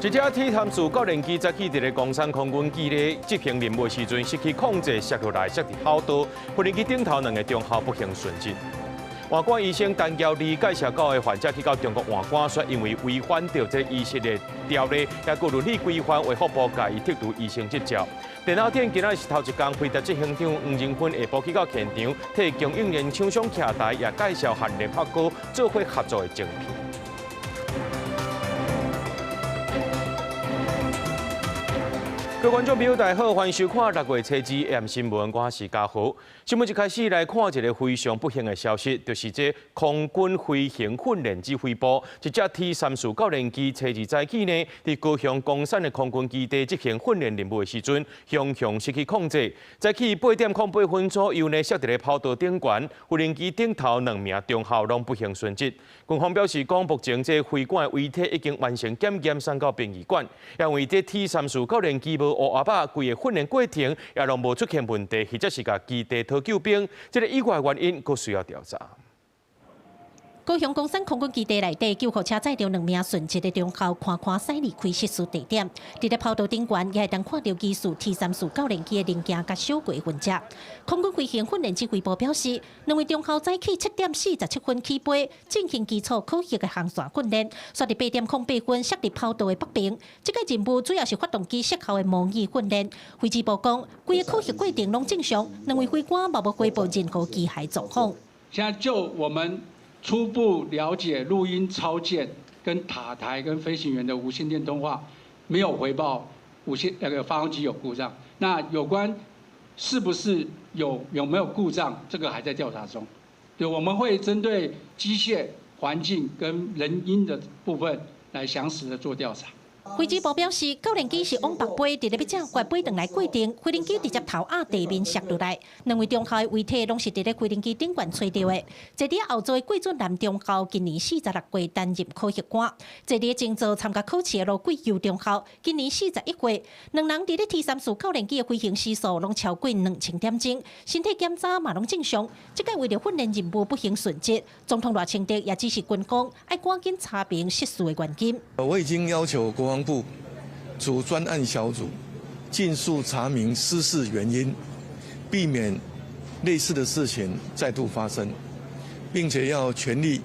一隻 T-34教練機早起佇咧岡山空軍基地執行任務時陣，失去控制，摔落來，摔佇跑道，飛行機頂頭兩个中校不幸殉職。換肝醫生陳嬌麗介紹到的患者去到中國換肝，卻因為違反著這醫師的條例，也閣倫理規範，衛福部共伊剔除醫生執照。電腦展今仔是頭一工，輝達執行長黃仁勳下晡去到現場，替供應鏈廠商徛台，也介紹和聯發科做伙合作的晶片。各位觀眾朋友，大家好，歡迎收看六月初二 AM 新聞，我是嘉豪。新聞一開始來看一个非常不幸的消息，就是這空軍飛行訓練指揮部一隻 T-34教練機，初二早起呢，佇高雄岡山的空軍基地執行訓練任務的時陣，雄雄失去控制，早起8點08分左右呢，摔佇咧跑道頂懸，飛行機頂頭兩名中校攏不幸殉職。軍方表示講，目前這飛官的遺體已經完成檢驗，送到殯儀館。因為這 T-34教練機無烏鴉仔，規个訓練過程也攏無出現問題，或者是共基地拖救兵，這个意外原因閣需要調查。高雄岡山空軍基地內底救護車載著兩名殉職的中校，緩緩駛離開失事地點。佇咧跑道頂懸，也會當看著疑似 T-34教練機的零件佮燒過痕跡。空軍飛行訓練指揮部表示，兩位中校早起7點47分起飛，進行基礎考核的航線訓練，煞佇8點08分摔佇跑道的北邊。這個任務主要是發動機失效的模擬訓練。飛指部講，規个考核過程攏正常，兩位飛官嘛無回報任何機械狀況。現在就我們初步了解，錄音抄件跟塔台跟飛行員的無線電通話沒有回報無線那個發動機有故障。那有關是不是有沒有故障，這個還在調查中。對，我們會針對機械環境跟人因的部分來詳實的做調查。飛機部表示，教練機是往北飛，佇咧欲正掛飛轉來過程，飛行機直接頭壓地面摔落來。兩位中校的遺體攏是佇咧飛行機頂懸揣著的。坐佇後座的郭俊男中校今年46歲，擔任考核官；坐佇前座參加考試的羅貴佑中校今年41歲。兩人佇咧 T-34教練機的飛行時速攏超過2000點鐘，身體檢查嘛攏正常。這擺為著訓練任務不幸殉職，總統賴清德也指示軍方愛趕緊查明失事的原因。我已經要求國防部組專案小組，盡速查明失事原因，避免類似的事情再度發生，並且要全力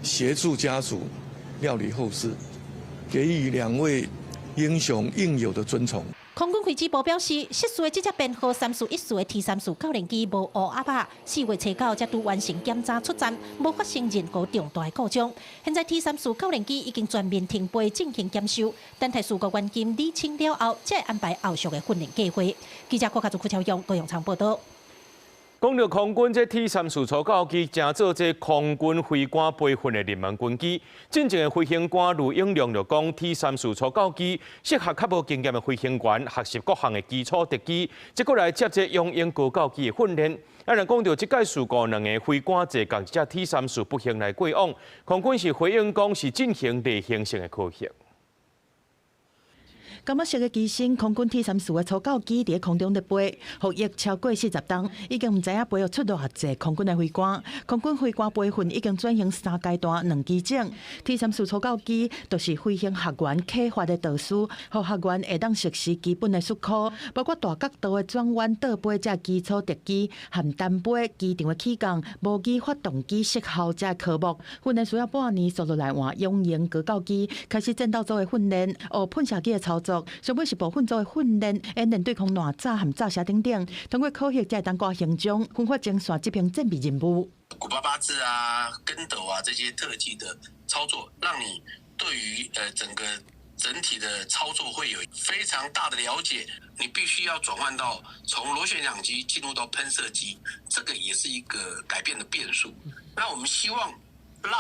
協助家屬料理後事，給予兩位英雄應有的尊崇。空軍飛機部表示，失事的這隻編號3414的 T-34教練機無烏鴉仔，4月初9才拄完成檢查出站，無發生任何重大故障。現在 T-34教練機已經全面停飛進行檢修，等待事故原因理清了後，才會安排後續的訓練計劃。記者郭家祖、郭超勇、高永昌報道。講著空軍這 T-34初教機，成做這空軍飛官培訓的入門軍機。進前的飛行官呂永良就講，T-34初教機適合較無經驗的飛行員學習各項的基礎特技，這閣來接這雄鷹高教機的訓練。啊，若講著這擺事故兩个飛官坐仝一隻 T-34不幸來過往，空軍是回應講是進行例行性的考核。柑仔色的機身，空軍 T-34的初教機佇空中咧飛，服役超過40冬，已經毋知影培育出偌濟空軍的飛官。空軍飛官培訓已經轉型三階段兩機種，T-34初教機就是飛行學員啟發的導師，予學員會當實施基本的術科，包括大角度的轉彎、倒飛這基礎特技，含單飛、機場的起降、模擬發動機失效這科目。訓練需要半年，紲落來換雄鷹高教機，開始戰鬥組的訓練，學噴射機的操作。上尾是部分組的訓練，演練對空爛炸和炸車等等，通過考核才會當掛行章，分發前線執行戰備任務。古巴八字啊、跟斗啊這些特技的操作，讓你對於整個整體的操作會有非常大的了解。你必須要轉換到從螺旋槳機進入到噴射機，這個也是一個改變的變數。那我們希望讓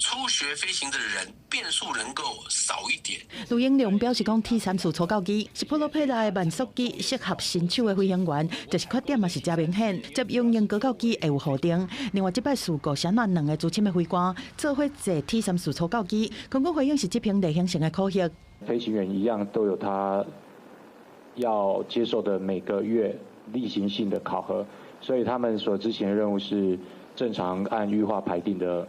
初學飛行的人變數能夠少一點。盧英良表示講，T-34初教機是普羅佩拉的慢速機，適合新手的飛行員，就是缺點嘛是誠明顯。接雄鷹高教機會有予定。另外，這擺事故啥人兩个資深的飛官做伙坐 T-34初教機，空軍回應是執行例行性的考核。飛行員一樣都有他要接受的每個月例行性的考核，所以他們所執行的任務是正常按預劃排定的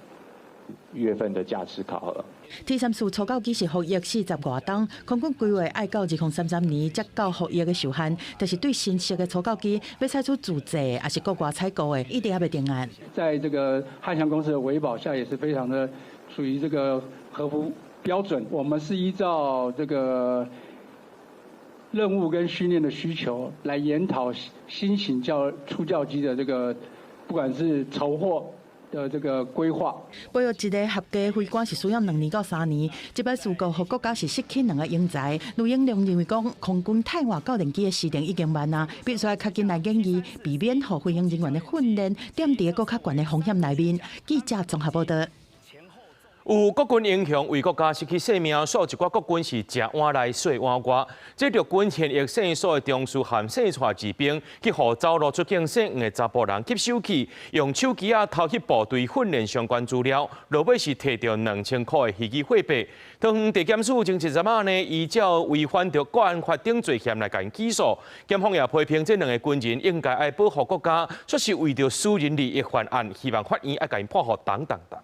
月份的架次考核。 T-34初教機是服役40外冬，空軍規劃愛到2033年才到服役的壽限，但是對新式的初教機欲採取自製，抑是國外採購的，一直猶未定案。在這個漢翔公司的維保下，也是非常的屬於這個合乎標準。我們是依照這個任務跟訓練的需求來研討新型教初教機的這個，不管是籌獲的這個規劃。保育一个合格飛官是需要2年到3年，這擺事故予國家是失去兩个英才。盧英良認為講，空軍汰換教練機的時程已經慢啊，必須愛較緊來研議，避免予飛行人員的訓練踮佇閣較懸的風險內面。記者綜合報導。有國軍英雄為國家失去性命，煞有一寡國軍是食碗內洗碗外。這陸軍現役聖所的中士和姓蔡士兵，去予走路出境姓黃的查埔人翕手機，用手機仔偷翕部隊訓練相關資料，落尾是提著2000箍的虛擬貨幣。桃園地檢署前一陣仔呢，依照違反著國安法等罪嫌來共起訴，檢方也批評這兩个軍人應該愛保護國家，煞是為著私人利益犯案，希望法院愛共𪜶判予重重重。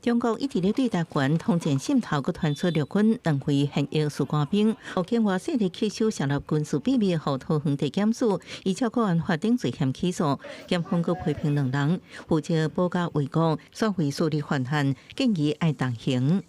中國一直咧對台灣通電滲透，閣傳出陸軍兩位現役士官兵，予境外勢力吸收泄露軍事秘密，予桃園地檢署依照國安法等罪嫌起訴，檢方閣批評兩人負責保家衛國，煞為私利犯案，建議愛重刑。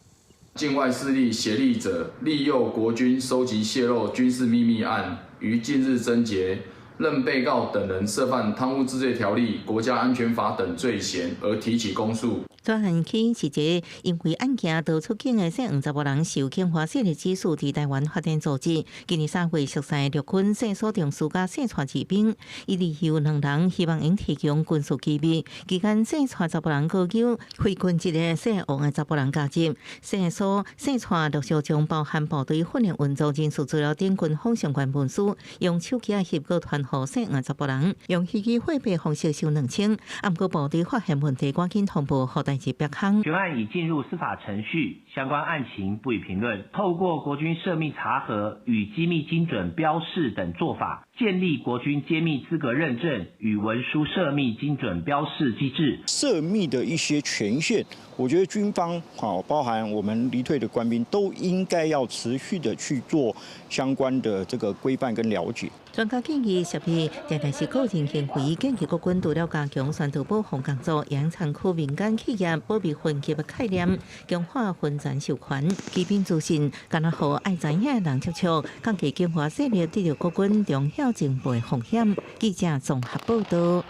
境外勢力協力者利誘國軍收集洩露軍事秘密案，於近日偵結，認被告等人涉犯貪污治罪條例、國家安全法等罪嫌而提起公訴。專案起是一个因為案件逃出境的姓黃查埔人受境外勢力指使，佇台灣發展組織。今年3月熟似陸軍姓所中士佮姓蔡士兵，伊利誘兩人希望𪜶提供軍事機密。期間姓蔡查埔人要求非軍籍的姓黃的查埔人加入。姓所姓蔡陸續將包含部隊訓練運作人事資料等軍方相關文書，用手機仔翕閣傳予姓黃查埔人，用虛擬貨幣方式收2000。啊，毋過部隊發現問題，趕緊通報予代誌別空。全案已進入司法程序，相關案情不予評論。透過國軍涉密查核與機密精準標示等做法，建立國軍揭密資格認證與文書涉密精準標示機制。涉密的一些權限，我覺得軍方好，包含我們離退的官兵，都應該要持續的去做相關的這個規範跟了解。專家建議，設備定定是個人行為，建議國軍除了加強宣導保防工作，也參考民間企業保密分級的概念，強化分層授權，基本資訊，敢若予愛知影的人接觸，降低境外勢力得著國軍重要情報的風險。記者綜合報導。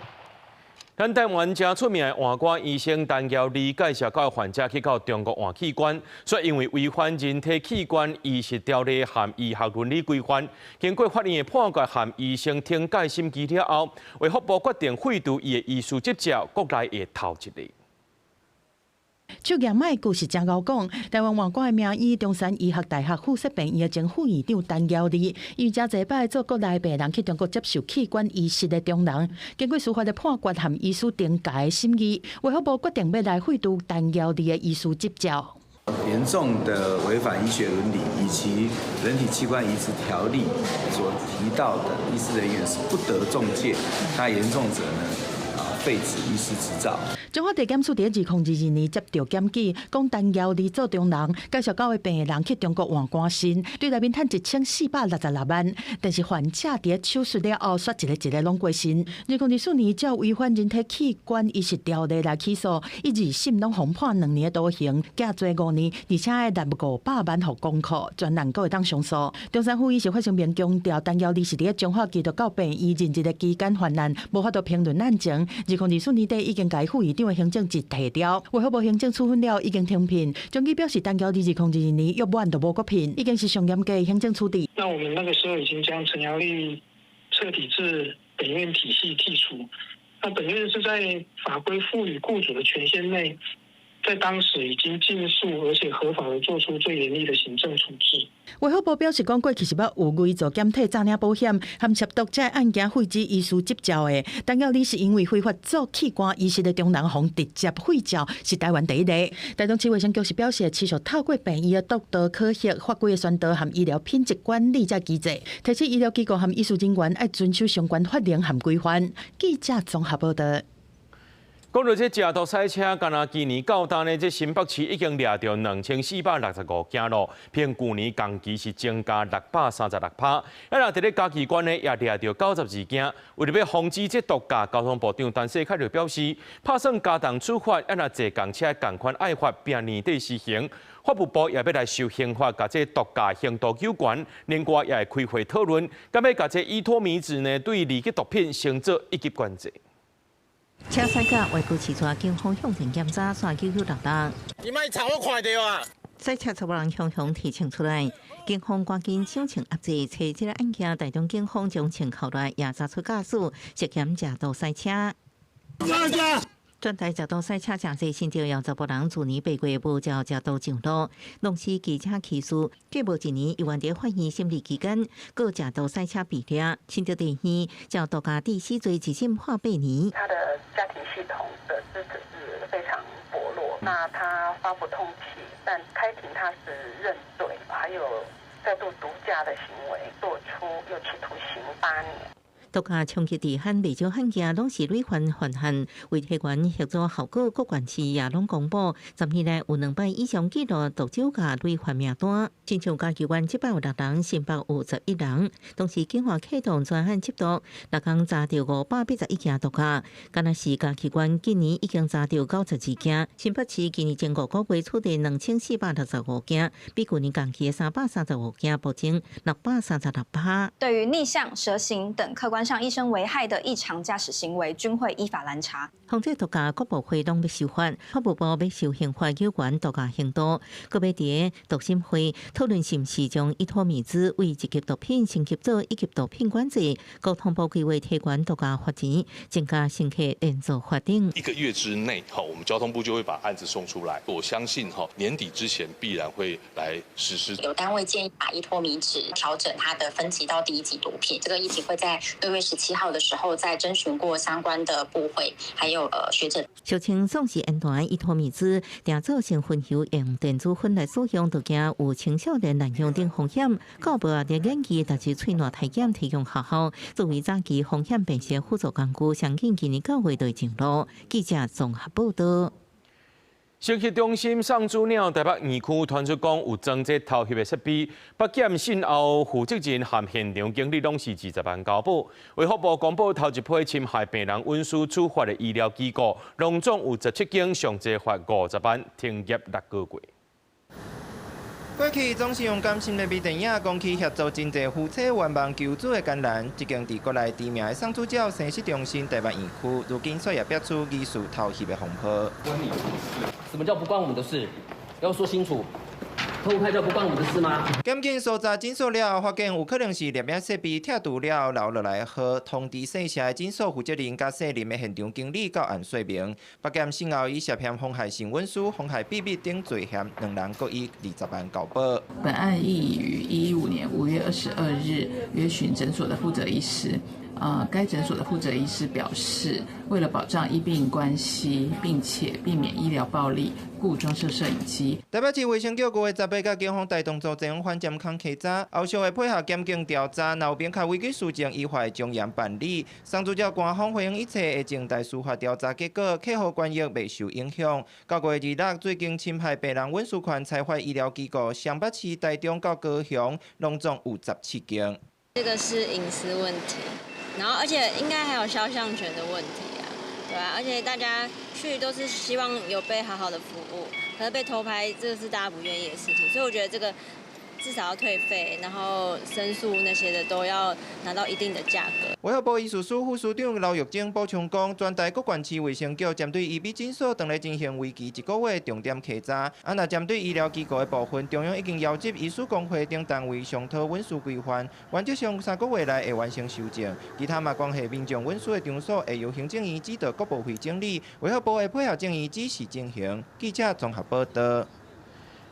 咱台灣誠出名的換肝醫生陳堯禮介紹九个患者去到中國換器官，煞因為違反人體器官移植條例和醫學倫理規範，經過法院的判決和醫生懲戒審議了後，衛福部決定廢除伊的醫師執照，國內的頭一例。手舉麥故事誠𠢕講，台灣換肝的名醫中山醫學大學附設病院的前副院長陳堯禮，伊誠濟擺做國內病人去中國接受器官移植的中人，經過司法的判決和醫師懲戒審議，衛福部決定欲來廢除陳堯禮的醫師執照。嚴重的違反醫學倫理以及人體器官移植條例所提到的醫師人員是不得中介，那嚴重者呢？廢止醫師執照。中華地檢署佇2022年接著檢舉，講陳堯禮做中人，介紹九个病人去中國換肝腎，對內面趁1466萬，但是患者佇手術了後，煞一个一个攏過身。2024年照違反人體器官移植條例來起訴，伊二審攏予判2年的徒刑，監坐5年，而且愛納500萬予公庫，全案閣會當上訴。中山附醫是發聲明強調，陳堯禮是佇彰化基督教病院任職的期間犯案，無法度評論案情。2024年底已經共副院長的行政職提調，衛福部行政處分了，已經停聘。總計表示，陳堯禮2022年約滿就無閣聘，已經是上嚴格的行政處置。那我們那個時候已經將陳堯禮徹底自本院體系剔除。那本院是在法規賦予雇主的權限內，在當時已經盡速而且合法的做出最嚴厲的行政處置。衛福部表示，講過去是捌有偽造檢體詐領保險，含涉毒這案件廢止醫師執照的。陳堯禮是因為非法做器官移植的中人，予直接廢照，是台灣第一例。台中市衛生局是表示，持續透過病院的督導考核、法規的宣導和醫療品質管理這機制，提醒醫療機構和醫師人員愛遵守相關法令和規範。記者綜合報導。講到這食毒賽車，敢若今年到今呢，這新北市已經掠著2465件囉，比舊年同期是增加636%。啊，若佇咧嘉義縣呢，也掠著92件。為著欲防止這毒駕，交通部長陳世凱就表示，拍算加重處罰，啊，若坐共車仝款愛罰，並年底施行。法務部也欲來修刑法，共這毒駕刑度糾懸，另外也會開會討論，敢欲共這依托咪酯呢，對二級毒品升做一級管制。車駛到外國市帶，警方向前檢查，煞9966。你莫吵，我看著啊！賽車查某人雄雄提槍出來，警方趕緊上前壓制，查這个案件，台中警方將槍扣來，也查出駕駛涉嫌食毒賽車。全台食毒賽車誠濟，新竹有查埔人去年8月無照食毒上路，攏是機車起訴，過無一年，猶原佇法院審理期間，閣食毒賽車被掠，新竹地院照毒駕致死罪一審判8年。他的家庭系統的支持是非常薄弱，那他發不通氣，但開庭他是認罪，還有再度毒駕的行為，做出有期徒刑8年。毒駕衝擊治安，袂少案件攏是累犯犯案，衛體員協助效果，各縣市也攏公布，10年來有2擺以上記錄毒酒駕累犯名單。親像嘉義縣這擺有六人，新北有11人。同時警方啟動專案緝毒，六工查著581件毒駕，敢若是嘉義縣今年已經查著92件，新北市今年前5個月處理2465件，比舊年同期的335件暴增636%。對於逆向、蛇行等客觀上易生危害的異常駕駛行為，均會依法攔查。防制毒駕，各部會攏欲修法，法務部欲修刑法有關毒駕刑度，閣欲佇毒審會討論是毋是將依托咪酯為一級毒品升級做一級毒品管制。交通部規劃提懸毒駕罰錢，增加乘客連坐罰等。一個月之內，哈，我們交通部就會把案子送出來。我相信，哈，年底之前必然會來實施。有單位建議把依托咪酯調整它的分級到第一級毒品，這個議題會在6月17號的時候再徵詢過相關的部會，還有學者。俗稱喪屍煙彈依托咪酯，定做成薰油用電子粉來使用，就驚有青少年濫用等風險。到尾啊，佇眼鏡，但是喙內體檢提供學校作為早期風險辨識輔助工具，相信今年9月就會上路。記者綜合報道。生翕中心送子鳥台北院區傳出講有裝這偷翕的設備，北檢訊後負責人和現場經理攏是20萬交保。衛福部公布頭一批侵害病人隱私處罰的醫療機構，攏總有17間，上濟罰50萬，停業6個月。過去總是用監視的微電影講起協助真濟夫妻願望求子的艱難，這間佇國內知名的送子鳥生殖中心台北院區，如今煞也爆出疑似偷翕的風波。關你什麼事？什麼叫不關我們的事？要說清楚。偷拍就不關我們的事嗎？檢警搜查診所了後，發現有可能是攝影設備拆除了留落來號，通知姓謝的診所負責人佮姓林的現場經理到案說明。北檢訊後以涉嫌妨害性隱私、妨害秘密等罪嫌，兩人各以20萬交保。本案亦於115年5月22日約詢診所的負責醫師。該診所的負責醫師表示，為了保障醫病關係，並且避免醫療暴力，故裝設攝影機。台北市衛生局5月18佮警方帶動組前往反偵空稽查，後續會配合檢警調查，若有明確違紀事證，依法從嚴辦理。送子鳥官方回應一切會靜待司法調查結果，客戶權益袂受影響。9月26，最近侵害病人隱私權裁罰醫療機構，雙北市、台中到高雄，攏總有17間。這個是隱私問題。然後，而且應該還有肖像權的問題啊，對啊，而且大家去都是希望有被好好的服務，可是被偷拍，這個是大家不願意的事情，所以我覺得這個至少要退費，然後申訴那些的都要拿到一定的價格。衛福部醫事司副司長劉玉珍補充講，全台各縣市衛生局針對醫美診所當咧進行為期一個月重點稽查，啊，若針對醫療機構的部分，中央已經邀集醫師公會等單位商討文書規範，原則上3個月內會完成修正。其他嘛關係民眾隱私的場所，會由行政院指導各部會整理，衛福部會配合政院指示進行。記者綜合報道。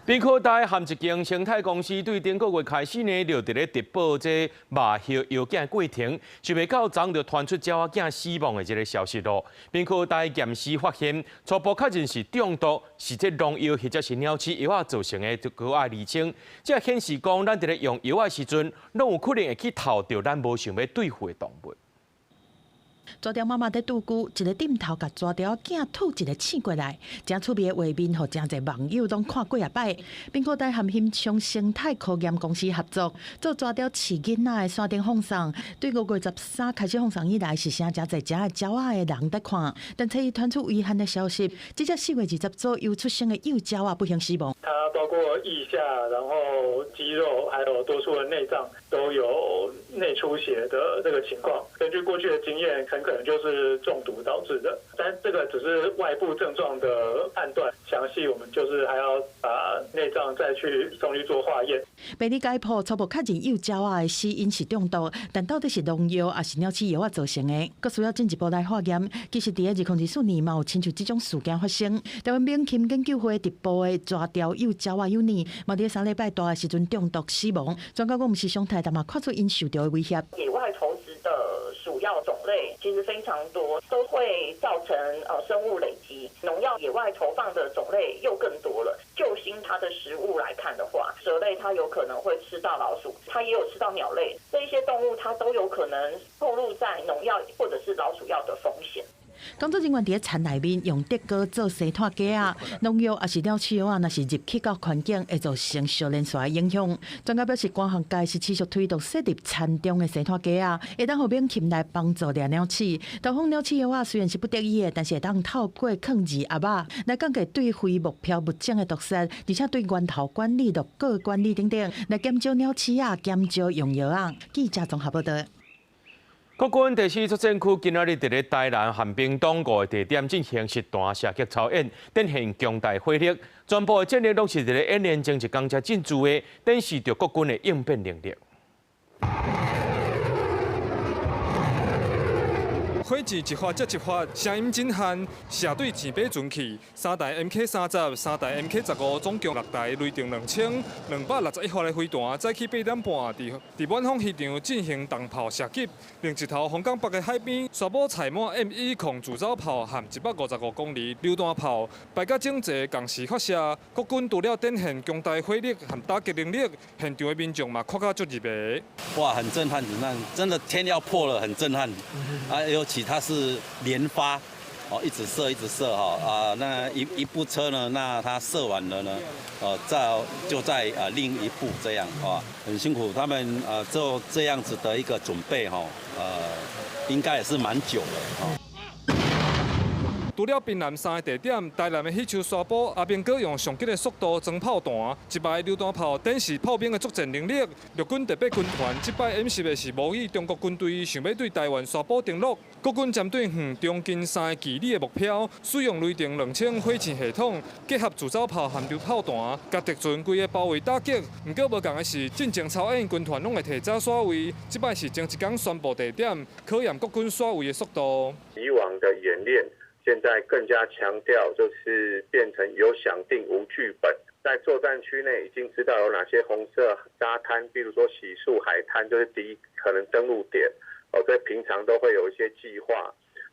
屏科大和一間生態公司對頂個月開始呢，就佇咧直播這肉葉藥檢過程，想袂到昨就傳出鳥仔囝死亡的這个消息囉。屏科大驗屍發現，初步確認是中毒，是這農藥或者是鳥鼠藥仔造成的，就閣愛釐清。這顯示講，咱佇咧用藥仔時陣，攏有可能會去刍著咱無想欲對付的動物。蛇雕媽媽佇拄龜，一个點頭共蛇雕囝吐一个刺過來，誠趣味的畫面，予誠濟網友攏看幾仔擺。蘋果台和欣昌生態科研公司合作做蛇雕飼囡仔的山頂放送，對5月13開始放送以來，是誠濟遮的鳥仔的人佇看。但這伊傳出遺憾的消息，這隻4月20左右出生的幼鳥仔不幸死亡。它包括腋下，然後肌肉，還有多處的內臟都有內出血的這個情況。根據過去的經驗，很可能就是中毒導致的。但這個只是外部症狀的判斷，詳細我們就是還要把內臟再去送去做化驗。病理解剖初步確認幼鳥仔的死因是中毒，但到底是農藥抑是鳥鼠藥仔造成的，閣需要進一步來化驗。其實，佇2024年嘛有親像這種事件發生。台灣猛禽研究會直播的蛇雕幼鳥仔幼年，嘛佇3禮拜大的時陣中毒死亡。專家講，毋是常態，但嘛看出𪜶受著的威脅。野外投擲的鼠藥種類其實非常多，都會造成生物累積。農藥野外投放的種類又更多了。就新它的食物來看的話，蛇類它有可能會吃到老鼠，它也有吃到鳥類，這一些動物它都有可能暴露在農藥或者是老鼠藥的風險。工作人員佇咧田內面用竹篙做生態架仔，農藥抑是鳥鼠藥仔，若是入去到環境，會造成相連紲的影響。專家表示，官學界是持續推動設立田中的生態架仔，會當予猛禽來幫助掠鳥鼠。投放鳥鼠藥仔雖然是不得已的，但是會當透過囥飼鴨仔來降低對非目標物種的毒性，而且對源頭管理、落果管理等等，來減少鳥鼠仔、減少用藥仔。記者綜合報導。國軍第四作戰區今仔日佇咧台南和屏東五个地點進行實彈射擊操演，展現強大火力。全部的戰力攏是佇咧演練前一工才進駐的，展示著國軍的應變能力。火箭一發接一發，聲音震撼，射對前馬船去。三台 MK30、三台 MK15，總共六台雷霆2261發的飛彈，早起8點半，佇滿豐漁場進行重炮射擊。另一頭，鳳港北的海邊，沙堡載滿 M10 自走炮和155公里榴彈炮，排甲整齊，同時發射。國軍除了展現強大火力和打擊能力，現場的民眾嘛看甲足入迷。哇，很震撼，震撼，真的天要破了，很震撼。啊，尤其它是連發，哦，一直射，一直射，哈，啊，那一部車呢，那它射完了呢，再就在另一部這樣，啊，很辛苦，他們做這樣子的一個準備，哈，應該也是蠻久了，哈。除了屏南三个地點，台南的彼丘沙埔阿兵哥用上緊的速度裝炮彈，一排榴彈炮展示炮兵的作戰能力。陸軍特別軍團這擺演習的是模擬中國軍隊想欲對台灣沙埔登陸。國軍針對遠中近三个距離的目標，使用雷霆2000火箭系統，結合自走炮和榴炮彈，共敵船規个包圍打擊。毋過無仝的是，進前操演軍團攏會提早徙位，這擺是前一工宣布地點，考驗國軍徙位的速度。以往的演練，現在更加強調，就是變成有想定無劇本，在作戰區內已經知道有哪些紅色沙灘，比如說洗漱海灘，就是第一可能登陸點。哦，在平常都會有一些計劃。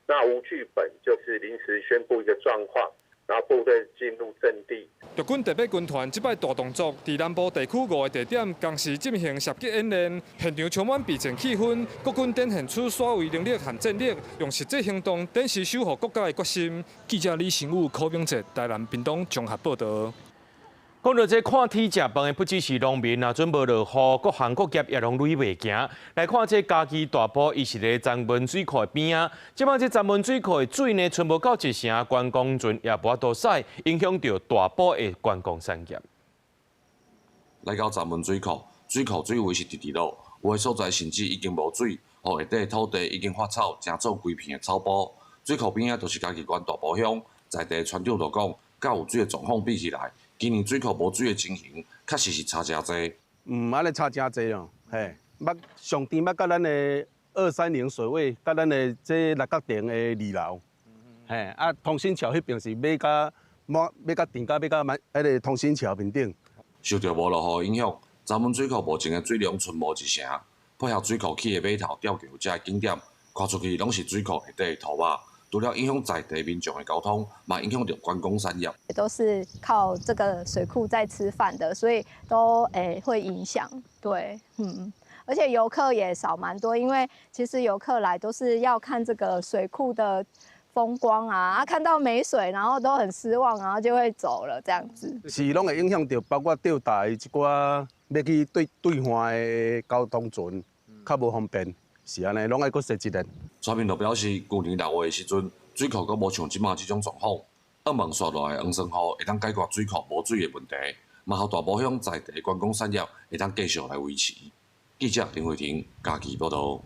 那無劇本就是臨時宣布一個狀況，然後部隊進入陣地。陸軍特別軍團這擺大動作，佇南部地區五个地點同時進行射擊演練，現場充滿備戰氣氛。國軍展現出徙位能力和戰力，用實際行動展示守護國家的決心。記者李新武、柯明哲，台南屏東綜合報導。講到這看天食飯的，不只是農民啊，準無落雨，各行各業也攏累袂行。來看這嘉義大埔，伊是咧漳門水庫的邊仔。這擺這漳門水庫的水呢，剩無夠一成，觀光船也無法度駛，影響著大埔的觀光產業。來到漳門水庫，水庫水位是直直落，有的所在甚至已經無水，予下底土地已經發臭，成做規片的草埔。水庫邊仔就是嘉義縣大埔鄉，在地村長就講，佮有水的狀況比起來，今年水庫無水的情形，確實是差誠濟。按呢差誠濟哦，嘿，捌上甜捌佮咱的230水位，佮咱的這六角亭的二樓，嘿，啊，通新橋彼邊是欲共滿，欲共甜到欲共滿，彼个通新橋面頂。受著無落雨影響，漳門水庫目前的水量剩無一成，配合水庫起的碼頭吊橋這个景點，看出去攏是水庫下底的塗肉。除了影響在地民眾的交通，嘛影響著觀光產業。都是靠這個水庫在吃飯的，所以都會影響。對，而且遊客也少蠻多，因為其實遊客來都是要看這個水庫的風光啊，看到沒水，然後都很失望，然後就會走了這樣子。是攏會影響著，包括釣台一寡欲去對對岸的交通船，較無方便，是按呢，攏愛閣踅一遍。蔡明就表示，舊年6月的時陣，水庫閣無像這馬這種狀況。澳門紲落來的黃酸雨會當解決水庫無水的問題，嘛予大埔鄉在地觀光產業會當繼續來維持。記者林慧婷嘉義報導。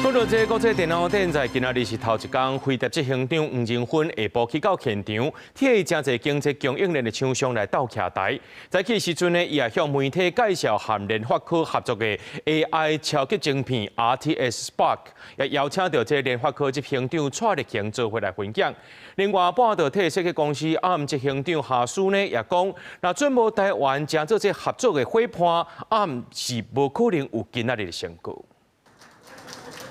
講到這國際電腦展，在今仔日是頭一工，輝達執行長黃仁勳下晡去到現場，替誠濟經濟供應鏈的廠商來鬥徛台。早起時陣呢，伊也向媒體介紹和聯發科合作的 AI 超級晶片 RTX Spark，也邀請著這聯發科執行長蔡力行做伙來分享。另外，半導體設計公司 ARM 執行長夏書呢也講，若準無台灣誠做這合作的伙伴，ARM 是無可能有今仔日的成果。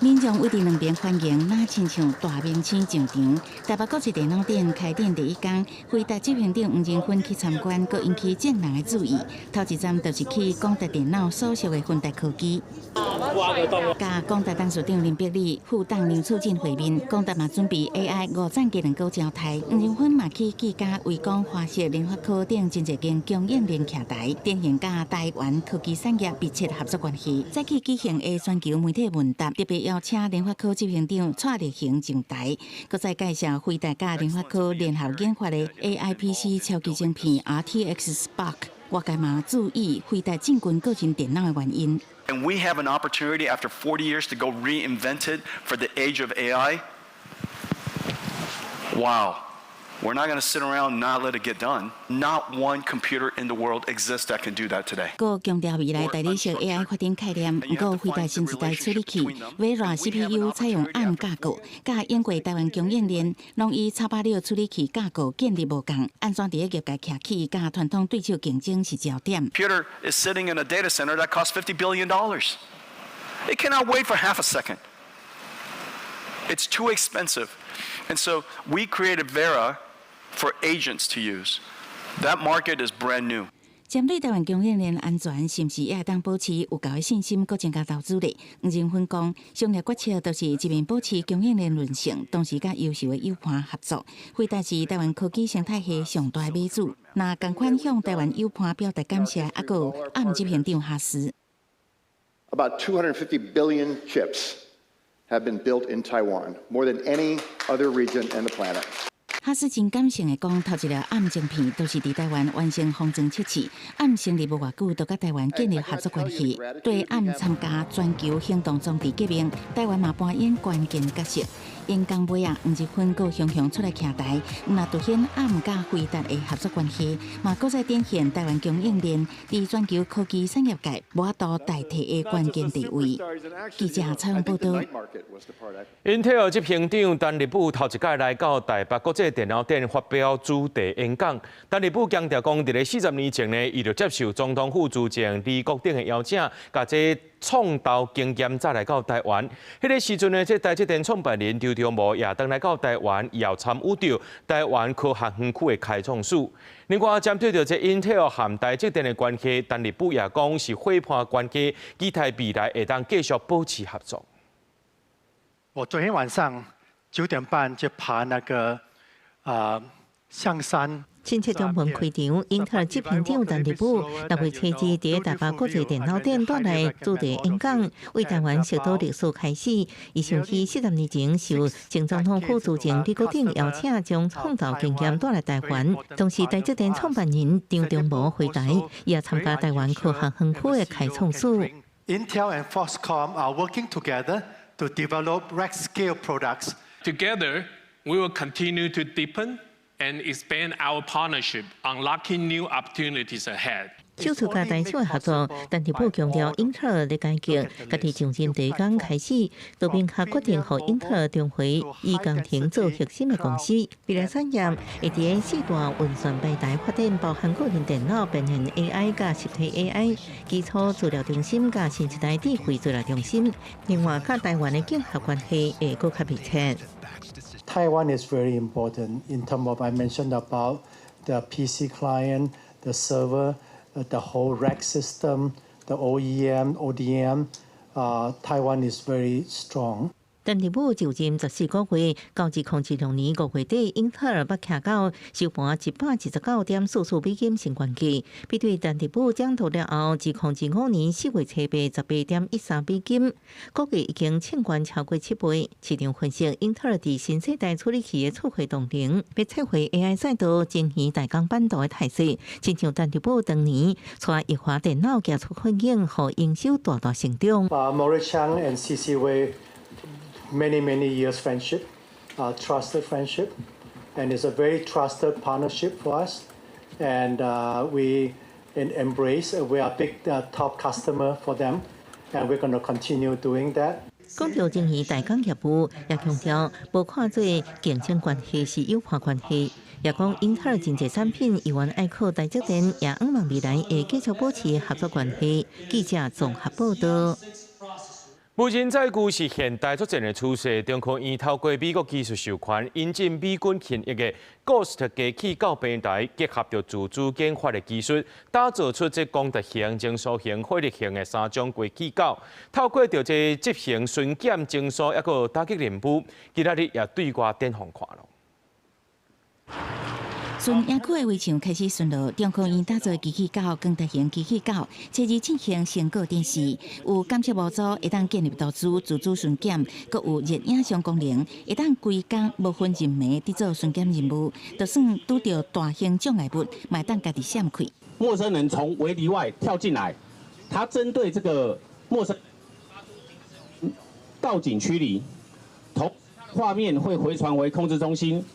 民眾圍佇兩邊歡迎，若親像大明星上場。台北國際電腦展開展第一工，輝達執行長黃仁勳去參觀，閣引起眾人的注意。頭一站就是去廣達電腦所屬的輝達科技，佮廣達董事長林伯利、副董梁處進會面。廣達嘛準備 AI 五層技能高招台，黃仁勳嘛去技嘉、偉光、華碩、聯發科等真濟間供應鏈徛台，展現佮台灣科技產業密切合作關係。再去舉行的全球媒體問答，特別邀請聯發科執行長蔡力行上台，閣再介紹輝達佮聯發科聯合研發的 AI PC 超級晶片 RTX Spark。外界嘛注意輝達進軍個人電腦的原因。 And we have an opportunity after 40 years to go reinvent it for the age of AI. Wow. We're not gonna sit around and not let it get done. Not one computer in the world exists that can do that today. 閣強調未來代理式 AI 發展概念，毋過輝達新一代處理器微軟 CPU 採用 ARM 架構，佮英國台灣供應鏈攏以 X86處理器架構建立無仝，按怎佇咧業界徛起，佮傳統對手競爭是焦點。 Computer is sitting in a data center that costs $50 billion. It cannot wait for half a second. It's too expensive. And so we created Vera for agents to use. That market is brand new. 針對台灣供應鏈安全，是毋是也會當保持有夠的信心，閣增加投資咧？黃仁勳講，商業決策就是一面保持供應鏈韌性，同時佮優秀的友伴合作。輝達是台灣科技生態系上大買主，若仝款向台灣友伴表達感謝，猶閣有 ARM 執行長哈斯。 About 250 billion chips have been built in Taiwan, more than any other region in the planet. 哈斯真感性的講，頭一粒 ARM 晶片都是佇台灣完成封裝測試。ARM 成立無偌久，就佮台灣建立合作關係。對 ARM 參加全球行動裝置革命，台灣嘛扮演關鍵角色。演講尾啊，黃仁勳閣雄雄出來徛台，毋但凸顯 ARM 佮輝達的合作關係，嘛閣再展現台灣供應鏈佇全球科技產業界無法度代替的關鍵地位。記者採訪報導。英特爾執行長丹立武頭一擺來到台北國際電腦展發表主題演講。丹立武強調講，佇咧40年前呢，伊就接受總統府資政李國鼎的邀請，共這創投經驗載來到台灣。彼個時陣呢，這台積電創辦人張忠謀也轉來到台灣，也有參與著台灣科學園區的開創史。另外，針對著這英特爾和台積電的關係，丹立武也講是伙伴關係，期待未來會當繼續保持合作。我昨天晚上9點半就爬那個象山。親切中門開場，英特爾執行長陳立武6月初二佇台北國際電腦展帶來主題演講，為台灣首都歷史開始。伊想起40年前受前總統府資政李國鼎邀請，將創投經驗帶來台灣。同時，台積電創辦人張忠謀回台，也參加台灣科學園區的開創史。 Intel and Foxconn are working together to develop rack-scale products. Together, we will continue to deepen and expand our partnership, unlocking new opportunities ahead. 首次佮台廠合作，陳立武強調，英特爾的改革，家己上任第一工開始，就明確決定予英特爾重回以工程做核心的公司。未來產業會佇四大運算平台發展，包含個人電腦、變現 AI 佮實體 AI、基礎資料中心佮新一代智慧資料中心。另外，佮台灣的競合關係會閣較密切。 Taiwan is very important in terms of I mentioned about the PC client, the server, the whole rack system, the OEM, ODM, Taiwan is very strong. 陳立武就任14個月，到2016年5月底，英特爾捌徛到收盤129.44美金新懸價，比對陳立武掌舵了後，2005年4月初八18.13美金，股價已經衝懸超過7倍。市場分析，英特爾佇新世代處理器的出貨動能，欲切回 AI 賽道晶圓代工版圖的態勢，親像陳立武當年帶益華電腦寄出困境，予營收大大成長。 Morris Chang and C.C. Wei, many, many years friendship, trusted friendship, and it's a very trusted partnership for us. And we embrace, we are big top customer for them, and we're going to continue doing that. 講到晶圓代工業務，也強調無看做競爭關係是友伴關係。也講英特爾真濟產品猶原愛靠台積電，也向望未來會繼續保持合作關係。記者綜合報道。無人載具是現代作戰的趨勢。中科院透過美國技術授權，引進美軍現役的 Ghost 機器狗平台，結合著自主研發的技術，打造出這光達型、偵搜型、火力型的三種機器狗。透過著這執行巡檢、偵搜，抑閣打擊任務，今仔日也對外展予看囉。巡野區的圍牆開始巡邏，中科院打造機器狗、光達型機器狗，初二進行成果展示，有監測模組會當建立圖紙、自主巡檢，閣有熱影像功能，會當規工無分日暝佇做巡檢任務，就算拄著大型障礙物，嘛會當家己閃開。陌生人從圍籬外跳進來，他針對這個陌生告警驅離，同畫面會回傳回控制中心。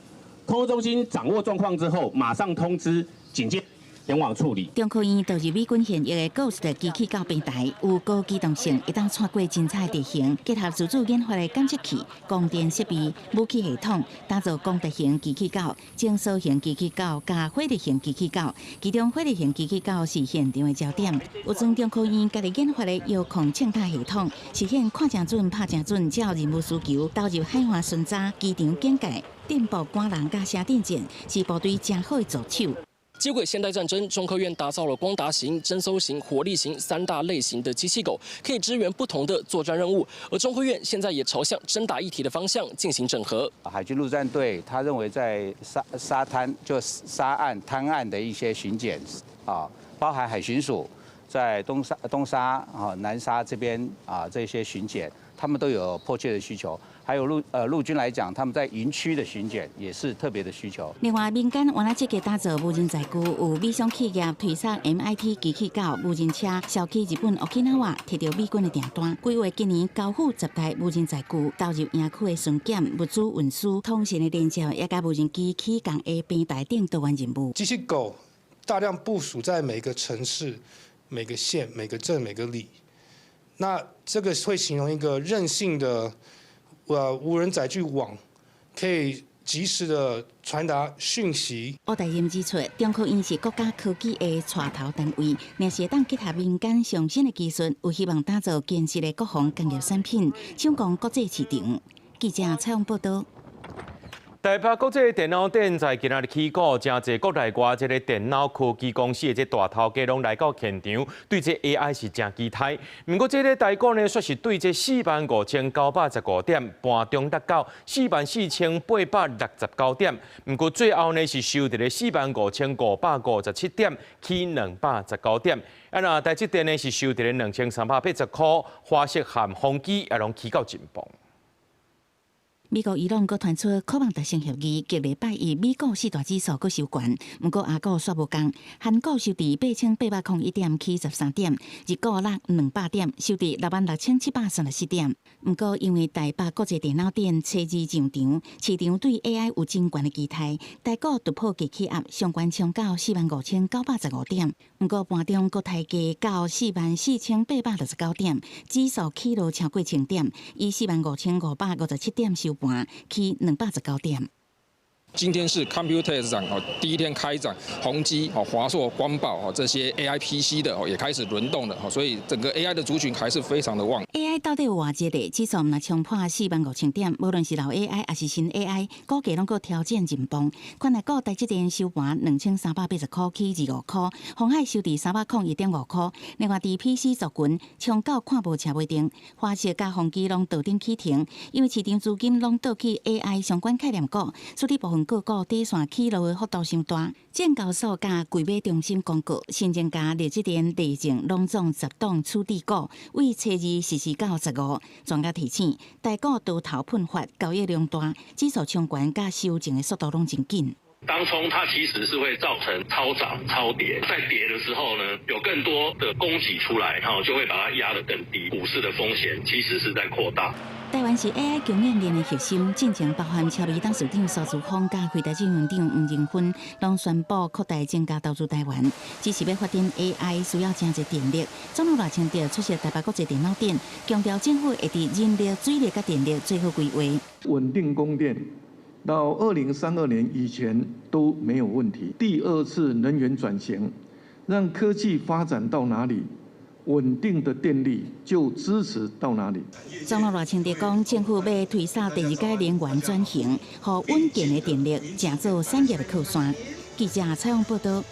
控制中心掌握狀況之後，馬上通知警戒前往處理。中科院導入美軍現役的 Ghost 機器狗平台，有高機動性，會當穿過精彩地形，結合自主研發的感測器、光電設備、武器系統，打造光達型機器狗、偵搜型機器狗佮火力型機器狗。其中火力型機器狗是現場的焦點。有裝中科院家己研發的遙控槍塔系統，實現看誠準、拍誠準，照任務需求投入海岸巡查、機場警戒、鎮暴趕人佮城鎮戰，是部隊誠好的助手。接軌現代戰爭，中科院打造了光達型、偵搜型、火力型三大類型的機器狗，可以支援不同的作戰任務。而中科院現在也朝向偵打一體的方向進行整合。海軍陸戰隊他認為在沙灘就沙岸灘岸的一些巡檢啊，包含海巡署在東沙啊南沙這邊啊這些巡檢，他們都有迫切的需求。還有陸軍來講，他們在營區的巡檢也是特別的需求。另外，民間原來積極打造無人載具，有美商企業推送 MIT 機器狗無人車，銷去日本沖繩，提著美軍的訂單。規劃今年交付10台無人載具，投入營區的巡檢、物資運輸、通訊的連接，也佮無人機起降的平台等多元任務。機器狗大量部署在每個城市、每個縣、每個鎮、每個里，那這個會形容一個韌性的無人載具網，可以及時的傳達訊息。吳大任指出，中科院是國家科技的帶頭單位，若是會當結合民間上新的技術，有希望打造堅實的國防工業產品，搶攻國際市場。記者採訪報道。台北國際電腦展在今仔日起鼓，誠濟國內外這个電腦科技公司的這大頭家攏來到現場，對這 AI 是誠期待。毋過這个台股呢，卻是對這45,915點，盤中達到44,869點。毋過最後呢是收佇咧45,557點，起219點。啊，若台積電呢是收佇咧2380箍，華碩和宏碁也攏起到真磅。美國伊朗閣傳出可望達成協議，隔禮拜一美股四大指數閣收懸，毋過亞股煞無仝，韓股收佇8801點起13點，日股落200點，收佇66,734點。毋過因為台北國際電腦展初二上場，市場對 AI 有真懸的期待，台股突破低氣壓，上懸衝到45,915點。毋過盤中閣抬低到44,869點，指數起落超過1000點，以45,557點收盤，起219點。今天是 Computex 展哦，第一天開展，宏碁、哦華碩、光寶哦這些 AI PC 的哦也開始輪動了，所以整個 AI 的族群還是非常的旺。 AI 到底有偌熱咧？指數若衝破45,000點，無論是老 AI 抑是新 AI，股價攏閣挑戰認崩。權值股台積電收盤2380塊起25塊，鴻海收佇301.5塊。另外，佇 PC 族群衝到看無車尾燈，華碩佮宏碁攏倒頂起停，因為市場資金攏倒去 AI 相關概念股，使得部分個股短線起落的幅度傷大。證交所佮櫃買中心公告，新增加力積電、麗晶攏總10檔處置股，對初二實施到15。專家提醒，台股多頭噴發，交易量大，指數衝懸佮修正的速度攏真緊。當沖它其實是會造成超漲超跌，在跌的時候呢，有更多的供給出來，哈，就會把它壓得更低。股市的風險其實是在擴大。台灣是 AI 供應鏈的核心，進前包含超微董事長蘇姿豐佮輝達執行長黃仁勳，攏宣布擴大增加投資台灣，只是欲發展 AI 需要誠濟電力。總統賴清德出席台北國際電腦展，強調政府會佇人力、水力佮電力做好規劃，穩定供電到2032年以前都沒有問題。第二次能源轉型，讓科技發展到哪裡，穩定的電力就支持到哪裡。總統賴清德講，政府欲推捒第二階能源轉型，予穩健的電力成做產業的靠山。記者採訪報道。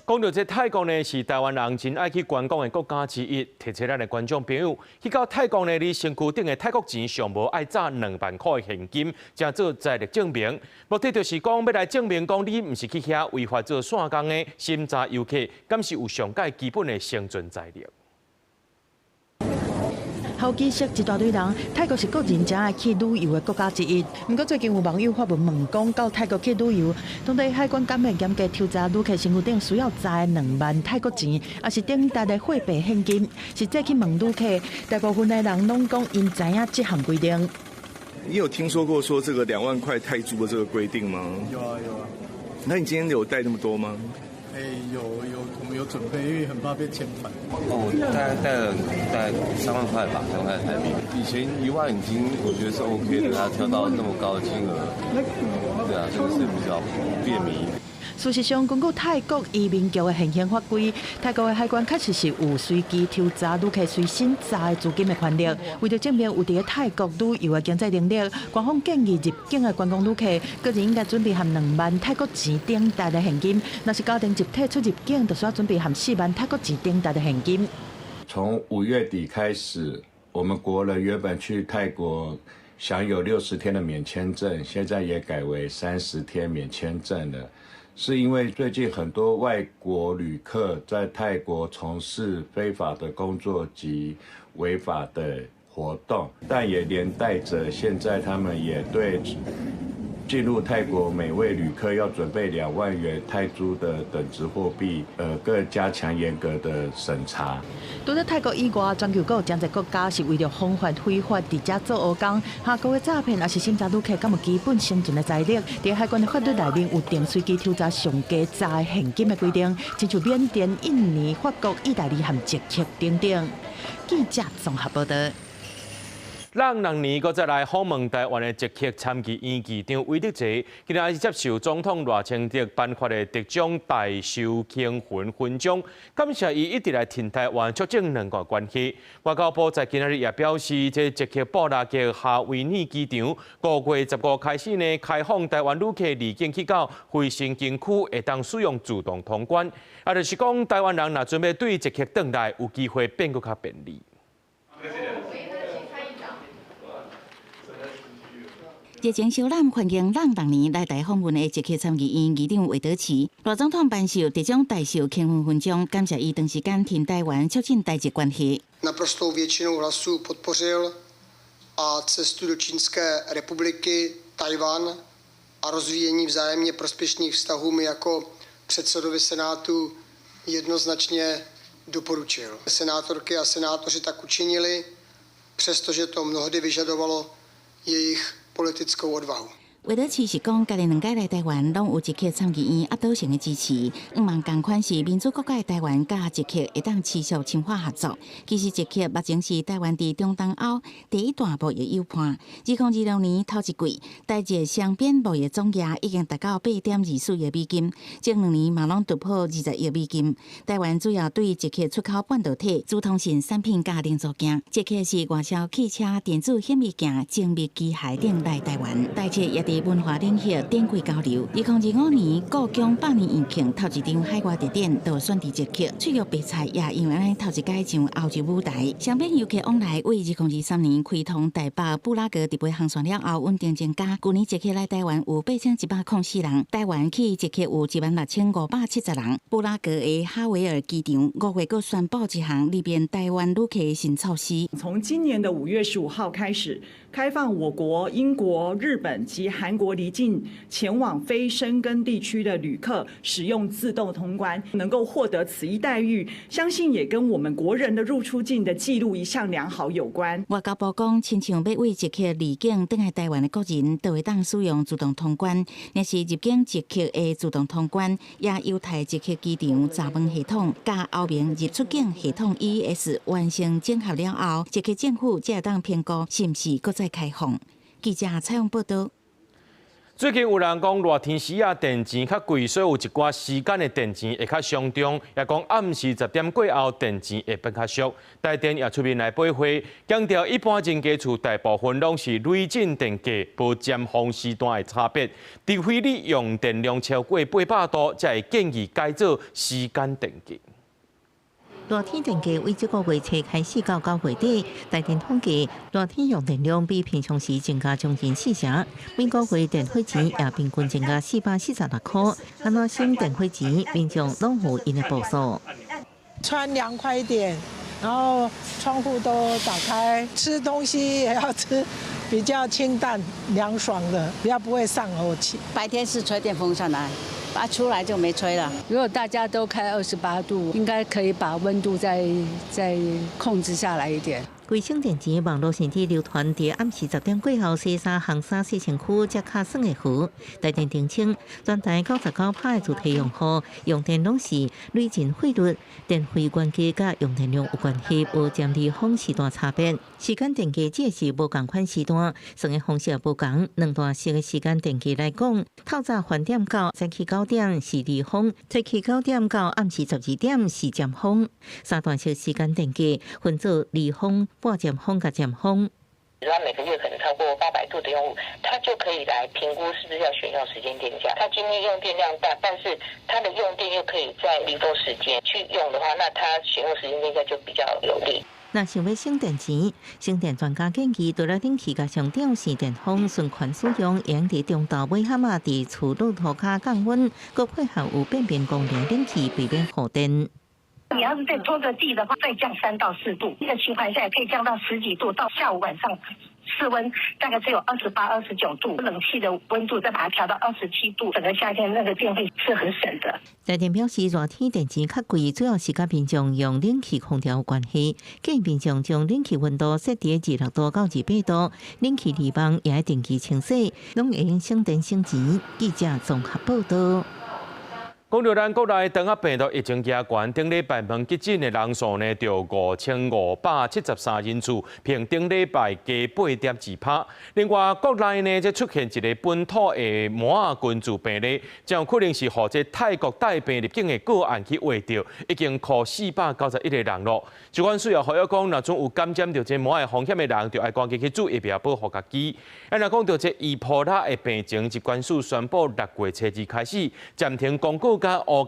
講到這泰國呢，是台灣人真愛去觀光的國家之一。提醒咱的觀眾朋友，去到泰國呢，你身軀頂的泰國錢上無愛紮2萬塊的現金，成做財力證明。目的就是講，欲來證明講你毋是去遐違法做散工的審查遊客，敢是有上蓋基本的生存財力。好幾識一大堆人，泰國是國人誠愛去旅遊的國家之一。毋過最近有網友發文問講，到泰國去旅遊，當地海關敢會嚴格抽查旅客身軀頂需要紮2萬泰國錢，抑是等值的貨幣現金？實際去問旅客，大部分的人攏講𪜶知影這項規定。你有聽說過說這個2萬塊泰銖的這個規定嗎？有啊有啊。那你今天有帶那麼多嗎？欸，有有，我們有準備，因為很怕被遣返。哦，大概帶了大概3萬塊吧，3萬塊台幣。以前1萬已經我覺得是 OK 的，他跳到那麼高的金額，對啊，這個是比較便民。事實上，根據泰國移民局的現行法規，泰國的海關確實是有隨機抽查旅客隨身紮的資金的權力。為著證明有佇泰國旅遊的經濟能力，官方建議入境的觀光旅客，個人應該準備含2萬泰國錢等值的現金。若是家庭集體出入境，就需要準備含4萬泰國錢等值的現金。從5月底開始，我們國人原本去泰國享有60天的免簽證，現在也改為30天免簽證了。是因為最近很多外國旅客在泰國從事非法的工作及違法的活動，但也連帶着現在他們也對進入泰國每位旅客要準備2萬元泰銖的等值貨幣，更加強嚴格的審查。除了泰國以外，全球閣有誠濟國家是為著防範非法佇遮做黑工、黑國的詐騙，抑是審查旅客敢有基本生存的財力。佇海關的法律內面有定隨機抽查上低紮現金的規定，親像緬甸、印尼、法國、意大利和捷克等等。記者綜合報道。咱人年閣再來訪問台灣的捷克參議院議長威德齊，今仔日接受總統賴清德頒發的特獎大綬慶雲勳章，感謝伊一直來挺台灣，促進兩國關係。外交部在今仔日也表示，這捷克布拉格夏維爾機場5月15開始呢，開放台灣旅客離境去到費城禁區，會當使用自動通關，也就是講，台灣人若準備對捷克轉來，有機會變閣較便利。熱情招攬歡迎咱逐年來台訪問的捷克參議院議長魏德奇，賴總統頒授特獎大綬慶雲勳章，感謝伊長時間挺台灣，促進台捷關係。 Naprostou většinou hlasů podpořil a cestu do Čínské republiky, Tchaj-wan a rozvíjení vzájemně prospěšných vztahů mi jako předsedovi Senátu jednoznačně doporučil. Senátorky a senátoři tak učinili, přestože to mnohdy vyžadovalo jejich politickou odvahu. 魏德奇是講，家己兩屆來台灣，攏有捷克參議院壓倒性的支持。向望仝款是民主國家的台灣，佮捷克會當持續深化合作。其實捷克目前是台灣佇中東歐第一大貿易友伴。2026年頭一季，台捷雙邊貿易總額已經達到8.24億美金，前2年嘛攏突破20億美金。台灣主要對捷克出口半導體、資通訊產品佮零組件。捷克是外銷汽車、電子顯微鏡、精密機械等來台灣。台捷也佇文化領域展開交流。2025年故宮百年院慶頭一場海外特展就選佇捷克，翠玉白菜也因為按呢頭一擺上歐洲舞台。雙邊遊客往來為2023年開通台北布拉格直飛航線了後穩定增加。舊年捷克來台灣有8104人，台灣去捷克有16,570人。布拉格的哈維爾機場5月閣宣布一項利便台灣旅客的新措施。從今年的5月15號開始，開放我國、英國、日本及韓國離境前往非申根地區的旅客使用自動通關，能夠獲得此一待遇，相信也跟我們國人的入出境的記錄一向良好有關。外交部講，親像欲對捷克離境轉來台灣的國人，都會當使用自動通關；若是入境捷克的自動通關，也有待捷克機場查問系統，佮歐盟入出境系統 EES 完成整合了後，捷克政府才會當評估是毋是閣再開放。記者採訪報導。最近有人講熱天時啊，電錢較貴，所以有一寡時間的電錢會較相中，也講暗時10點過後電錢會變較俗。台電也出面來駁話，強調一般人家厝大部分攏是累進電價，無尖峰時段的差別。除非你用電量超過800度，才會建議改做時間電價。熱天電價對這個月初開始到9月底，台電統計熱天用電量比平常時增加將近4成，每個月電費錢也平均增加446塊。按怎省電費錢，民眾攏有𪜶的步數。穿涼快一點，然後窗戶都打開，吃東西也要吃比較清淡涼爽的，比較不會上火氣。白天是吹電風扇來。啊，出來就沒吹了。如果大家都開28度，應該可以把溫度再控制下來一點。為省電錢，網絡甚至流傳佇暗時10點過後洗衫、烘衫、洗身軀才較算會好。台電澄清，全台99%的住宅用戶用電攏是累進費率，電費原價佮用電量有關係，無尖離峰時段差別。時間電價只是無仝款時段，算的方式無仝。兩段式的時間電價來講，透早飯點到早起9點是離峰，早起9點到暗時12點是尖峰。三段式時間電價分做離峰、半尖峰、佮尖峰。他每個月可能超過800度的用戶，他就可以來評估是不是要選用時間電價。他今天用電量大，但是他的用電又可以在離峰時間去用的話，那他選用時間電價就比較有利。若想欲省電錢，省電專家建議，除了冷氣共上吊線電風循環使用，會用佇中晝尾暗仔佇厝內塗跤降溫，閣配合有變頻功能冷氣，避免耗電。你要是再拖着地的話，再降3到4度，一個循環下來可以降到十幾度，到下午晚上室溫大概只有28、29度，冷氣的溫度再把它調到27度，整個夏天那個電費是很省的。台電表示，熱天電錢較貴，主要是佮民眾用冷氣空調有關係。建議民眾將冷氣溫度設佇26度到28度，冷氣濾網也愛定期清洗，攏會用省電省錢。記者綜合報道。講著咱國內腸仔病毒疫情加懸，頂禮拜問急診的人數呢，就5573人次，比頂禮拜加8.2%。另外，國內呢，則出現一个本土的麻仔根治病例，真有可能是予這泰國帶病入境的個案去秽著，已經確491個人囉。疾管署也呼籲講，若準有感染著這麻仔風險的人，就愛趕緊去注疫苗保護家己。啊，若講著這伊波拉的病情，疾管署宣布6月初2開始暫停剛果佮烏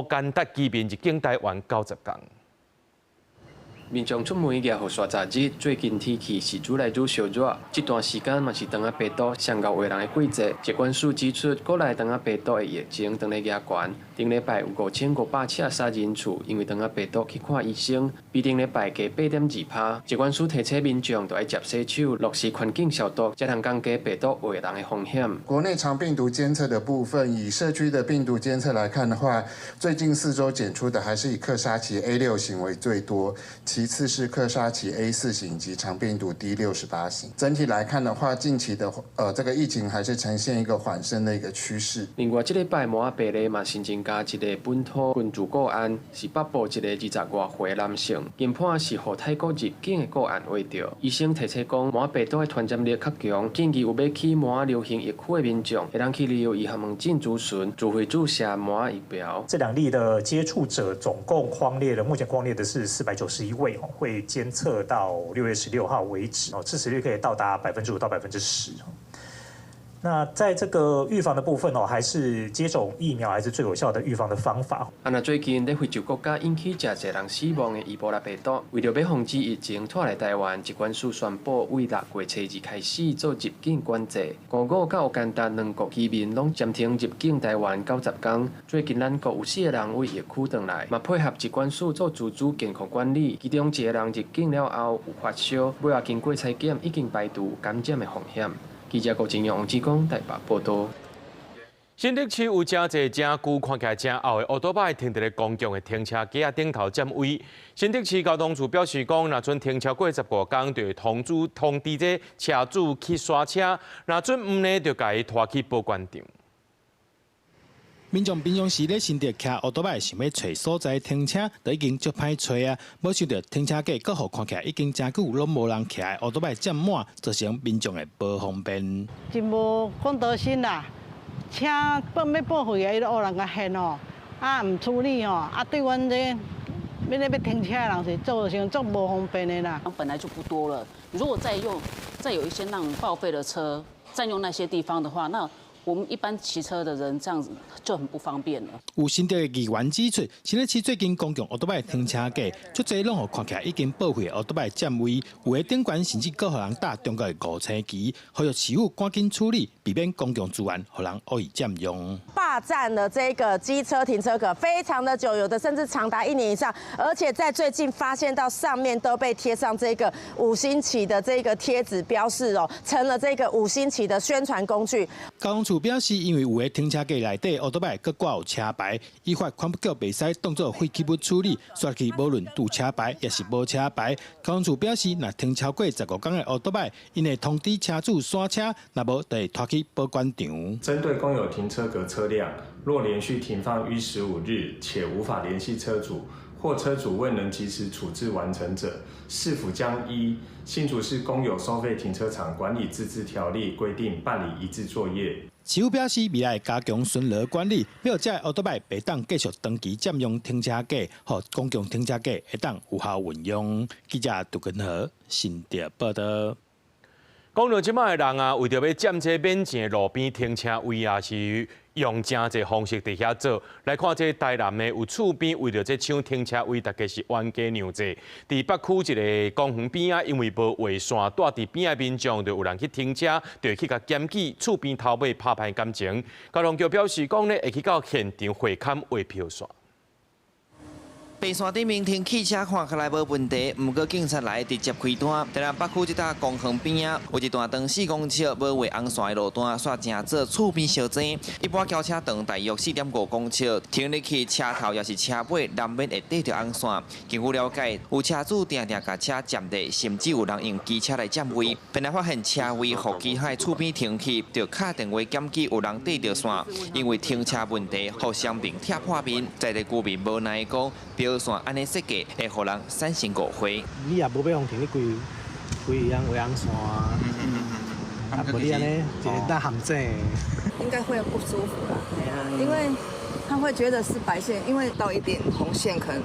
干達居民入境台灣90天。民眾出門舉雨傘十日，最近天氣是愈來愈燒熱，這段時間嘛是腸仔病毒上𠢕穢人的季節。疾管署指出，國內腸仔病毒的疫情當咧加懸，頂禮拜有5573人次因為腸仔病毒去看醫生，比頂禮拜加8.2%。疾管署提醒民眾，著愛捷洗手、落實環境消毒，才通降低病毒穢人的風險。國內腸病毒監測的部分，以社區的病毒監測來看的話，最近4週檢出的還是以克沙奇 A6型為最多。其次是克沙奇 A4型以及腸病毒 D68型。整體來看的話，近期的這個疫情還是呈現一個緩升的一個趨勢。另外，這禮拜摩仔病例嘛新增加一个本土根治個案，是北部一个20外歲男性，研判是予泰國入境的個案秽著。醫生提醒講，摩仔病毒的傳染力較強，建議有欲去摩仔流行疫區的民眾，會當去旅遊醫學門診諮詢，自費注射摩仔疫苗。這兩例的接觸者總共匡列的，目前匡列的是491位，會監測到6月16號為止，哦，致死率可以到達5%到10%。那在這個預防的部分哦，還是接種疫苗還是最有效的預防的方法。啊，那最近佇非洲國家引起誠濟人死亡的伊波拉病毒，為著欲防止疫情拖來台灣，疾管署宣布，對6月初2開始做入境管制。剛果佮烏干達兩國居民攏暫停入境台灣90天。最近咱國有四個人對疫區轉來，嘛配合疾管署做自主健康管理。其中一個人入境了後有發燒，尾仔經過採檢已經排除感染的風險。記者郭正陽、王志剛台北報導。新竹市有誠濟誠舊看起來誠後的歐多擺停佇咧公共的停車格仔頂頭佔位。新竹市交通處表示講，若準停超過15天，就會通知這車主去刷車；若準毋呢，就共伊拖去保管場。民眾平常時咧新竹騎歐多擺想欲揣所在停車，都已經足歹揣啊！無想著停車格閣予看起來已經誠久攏無人騎的歐多擺佔滿，造成民眾的無方便。真無公德心啦！車報欲報廢啊，伊都予人共現哦，啊毋處理哦，啊對阮這欲咧欲停車的人是造成足無方便的啦。本來就不多了，如果再用再有一些那種報廢的車佔用那些地方的話，那我們一般騎車的人這樣子就很不方便了。有新竹的議員指出，新竹市最近公共歐多擺停車格，足濟攏予看起來已經報廢的歐多擺佔位，有的頂懸甚至閣予人貼中國的五星旗，呼籲市府趕緊處理，避免公共資源予人惡意佔用。霸佔了這個機車停車格非常的久，有的甚至長達一年以上，而且在最近發現到上面都被貼上這個五星旗的這個貼紙標示哦，成了這個五星旗的宣傳工具。交通處表示，因為有的停車格內底歐多擺閣掛有車牌，依法環保局袂使當做廢棄物處理，煞去無論有車牌抑是無車牌。交通處表示，若停超過15天的歐多擺，𪜶會通知車主刷車，若無就會拖去保管場。針對公有停車格車輛，若連續停放逾15日且無法聯繫車主，或車主未能及時處置完成者，市府將依新竹市公有收費停車場管理自治條例規定辦理移置作業。市府表示，未來會加強巡邏管理，欲這歐多擺袂當繼續長期佔用停車格，予公共停車格會當有效運用。記者杜根和新竹報導。講到這擺的人啊，為著欲佔這免錢的路邊停車位啊，是用誠濟方式佇遐做。來看這台南的有厝邊為著這搶停車位，大家是冤家娘濟。佇北區一个公園邊仔，因為無畫線，蹛佇邊仔民眾就有人去停車，就會去共檢舉，厝邊頭尾拍歹感情。交通局表示講呢，會去到現場會勘畫標線。白線頂面停汽車看起來無問題，毋過警察來直接開單。台南北區這搭公園邊仔有一段長4公尺無畫紅線的路段，煞成做厝邊相爭。一般轎車長大約4.5公尺，停入去車頭抑是車尾，難免會綴著紅線。根據了解，有車主定定共車佔地，甚至有人用機車來佔位。本來發現車位予其他的厝邊停去，就敲電話檢舉有人綴著線，因為停車問題，予鄉民拆破面。在地居民無奈講，標線按呢設計，會予人產生誤會。你也無欲予停，你規規樣畫紅線啊，啊，無你按呢一個大陷阱。應該會不舒服啦，因為他會覺得是白線，因為到一點紅線可能，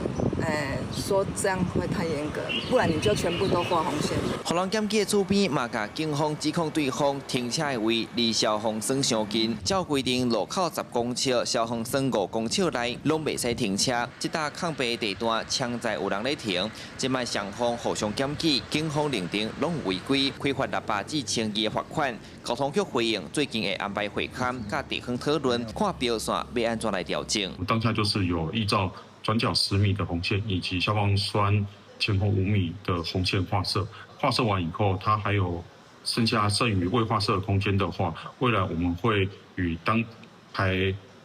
說這樣會太嚴格，不然你就全部都畫紅線。予人檢舉的厝邊嘛，共警方指控對方停車的位離消防栓傷近，照規定路口10公尺，消防栓5公尺內攏袂使停車。這搭空白地段，常在有人咧停，這擺雙方互相檢舉，警方認定攏有違規，開罰600至1200的罰款。交通局回應，最近會安排會勘，佮地方討論，看標線欲按怎來調整。當下就是有依照轉角10米的紅線以及消防栓前後5米的紅線劃設，劃設完以後，它還有剩下剩餘未劃設的空間的話，未來我們會與當還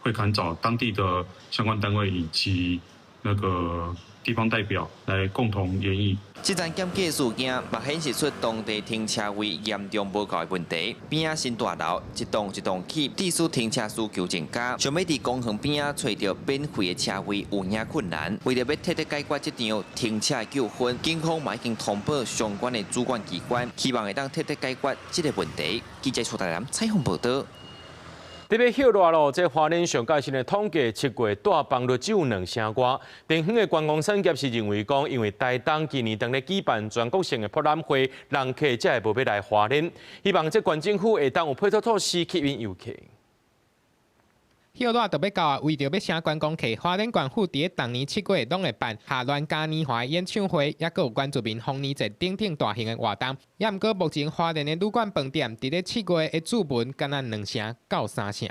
會勘找當地的相關單位以及那個地方代表來共同研議。這樁檢價事件嘛顯示出當地停車位嚴重無夠的問題。邊仔新大樓一棟一棟起，致使停車需求增加，想欲佇公園邊仔揣著免費的車位有影困難。為著欲徹底解決這場停車的糾紛，警方嘛已經通報相關的主管機關，希望會當徹底解決這个問題。記者徐大南採訪報導。特別歇熱咯，這花蓮上最新的統計，7月帶房率只有2成外。地方的觀光產業是認為講，因為台東今年當咧舉辦全國性的博覽會，人客才會無欲來花蓮。希望這縣政府會當有配套措施吸引遊客。歇熱就欲到啊！為著欲請觀光客，花蓮縣府佇咧逐年7月攏會辦下巒嘉年華演唱會，抑閣有原住民豐年節等等大型的活動。抑毋過目前花蓮的旅館飯店佇咧7月的注文，干焦2成到3成。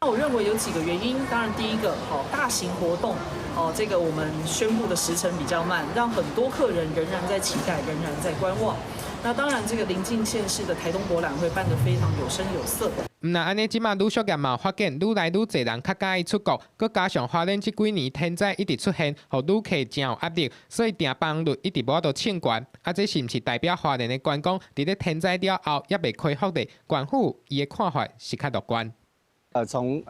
那我認為有幾個原因，當然第一個，大型活動，哦，這個我們宣布的時程比較慢，讓很多客人仍然在期待，仍然在觀望。那當然，這個鄰近縣市的台東博覽會辦得非常有聲有色。毋但按呢，這馬旅宿業嘛有發現，愈來愈濟人較佮意出國，閣加上花蓮這幾年天災一直出現，予旅客誠有壓力，所以訂房率一直無法度衝懸。啊，這是毋是代表花蓮的觀光佇咧天災了後猶未恢復的？縣府伊的看法是較樂觀。從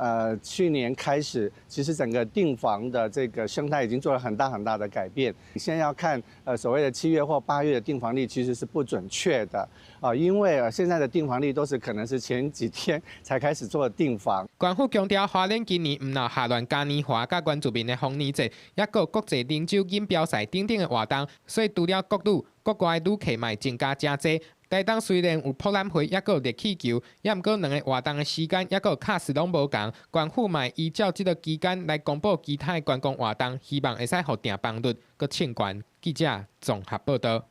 去年開始，其實整個訂房的這個生態已經做了很大很大的改變。現在要看所謂的7月或8月的訂房率，其實是不準確的啊，因為現在的訂房率都是可能是前幾天才開始做訂房。縣府強調，花蓮今年毋但下巒嘉年華佮原住民的豐年節，抑閣有國際龍舟錦標賽等等的活動，所以除了國旅，國外旅客嘛會增加誠濟。台東雖然有博覽會，抑閣有熱氣球，抑毋過兩个活動的時間抑閣有卡司攏無仝，縣府嘛會依照這个期間來公布其他的觀光活動，希望會使予訂房率閣衝懸。記者綜合報導。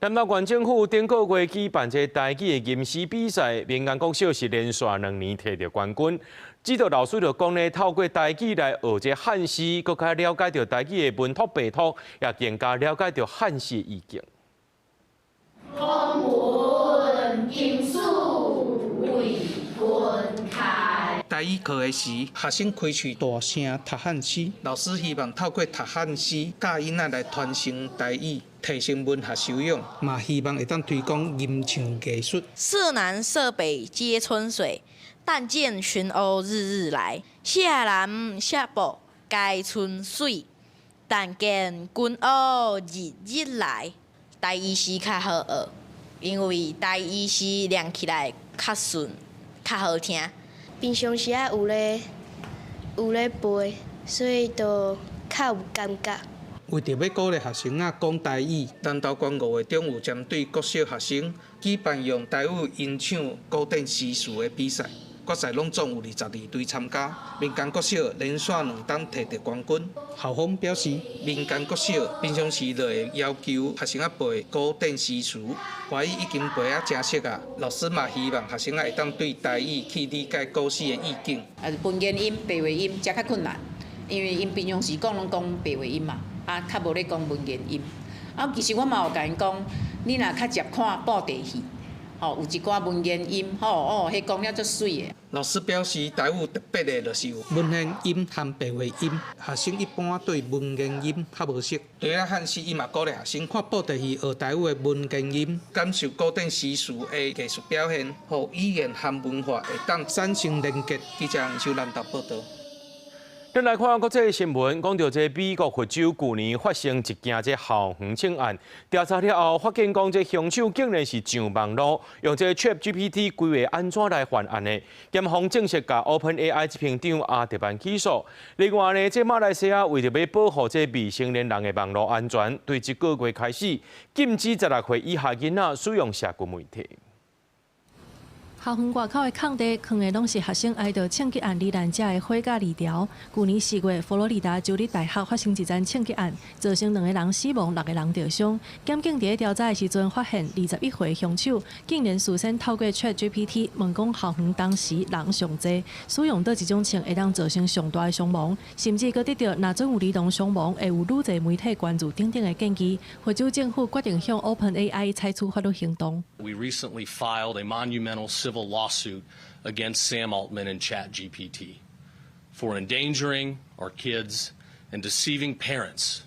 南投縣政府頂個月舉辦這台語的吟詩比賽，明安國小是連續2年提著冠軍。指導老師就講呢，透過台語來學這漢詩，閣較了解著台語的文樸白樸，也更加了解著漢詩的意境。公文吟詩為君開。台語課的時，學生開喙大聲讀漢詩，老師希望透過讀漢詩，教囡仔來傳承台語，提升文學修養，嘛希望會當推廣吟唱藝術。社南社北皆春水，但見群鷗日日來。社南社北皆春水，但見群鷗日日來。台語詩較好學，因為台語詩念起來較順、較好聽。平常時仔有咧背，所以就較有感覺。為著欲鼓勵學生仔講台語，南投縣5月中有針對國小學生舉辦用台語吟唱古典詩詞的比賽，決賽攏總有22隊參加。民間國小連續2冬提著冠軍。校方表示，民間國小平常時就會要求學生仔背古典詩詞，華語已經背啊誠熟啊。老師嘛希望學生仔會當對台語去理解古詩的意境。啊，文言音、白話音才較困難，因為𪜶平常時講攏講白話音嘛，啊，較無咧講文言音。啊，其實我嘛有共𪜶講，你若較捷看布袋戲，吼，有一寡文言音，吼哦，彼講了足媠的。老師表示，台語特別的就是有文言音和白話音，學生一般對文言音較無熟。除了漢詩，伊嘛鼓勵學生看布袋戲，學台語的文言音，感受古典詩詞的藝術表現，予語言和文化會當產生連結。記者黃秀南投報導。咱來看國際新聞，講著這美國佛州舊年發生一件這校園槍案，調查了後發現講這兇手竟然是上網路用這 ChatGPT 規劃按怎來犯案的。檢方正式共 OpenAI 執行長阿特曼起訴。另外呢，這馬來西亞為著欲保護這未成年人的網路安全，對這個月開始禁止16歲以下囡仔使用社群媒體。校園外口的空地，囥的攏是學生挨著槍擊案罹難者的花佮字條。舊年4月，佛羅里達州立大學發生一樁槍擊案，造成兩個人死亡，六個人著傷。檢警佇咧調查的時陣，發現21歲兇手竟然事先透過 ChatGPT 問講校園當時人上濟，使用佗一種槍會當造成上大的傷亡，甚至閣得著若準有兒童傷亡，會有愈濟媒體關注等等的建議。佛州政府決定向 OpenAI 採取法律行動。 We recently filed a monumental civil lawsuit against Sam Altman and ChatGPT for endangering our kids and deceiving parents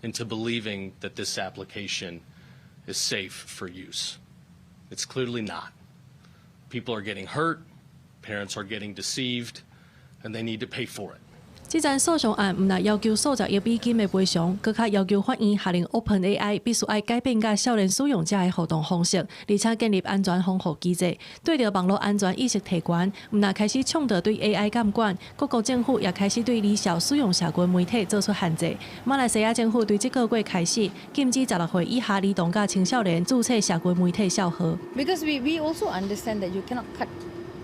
into believing that this application is safe for use. It's clearly not. People are getting hurt, parents are getting deceived, and they need to pay for it. 這場訴訟案毋但要求數十億美金的賠償，閣較要求法院下令 OpenAI 必須愛改變佮少年使用者的互動方式，而且建立安全防護機制，對著網路安全意識提懸。毋但開始倡導對 AI 監管，各國政府也開始對兒少使用社群媒體做出限制。馬來西亞政府對這個月開始禁止16歲以下兒童佮青少年註冊社群媒體帳號。 Because we also understand that you cannot cut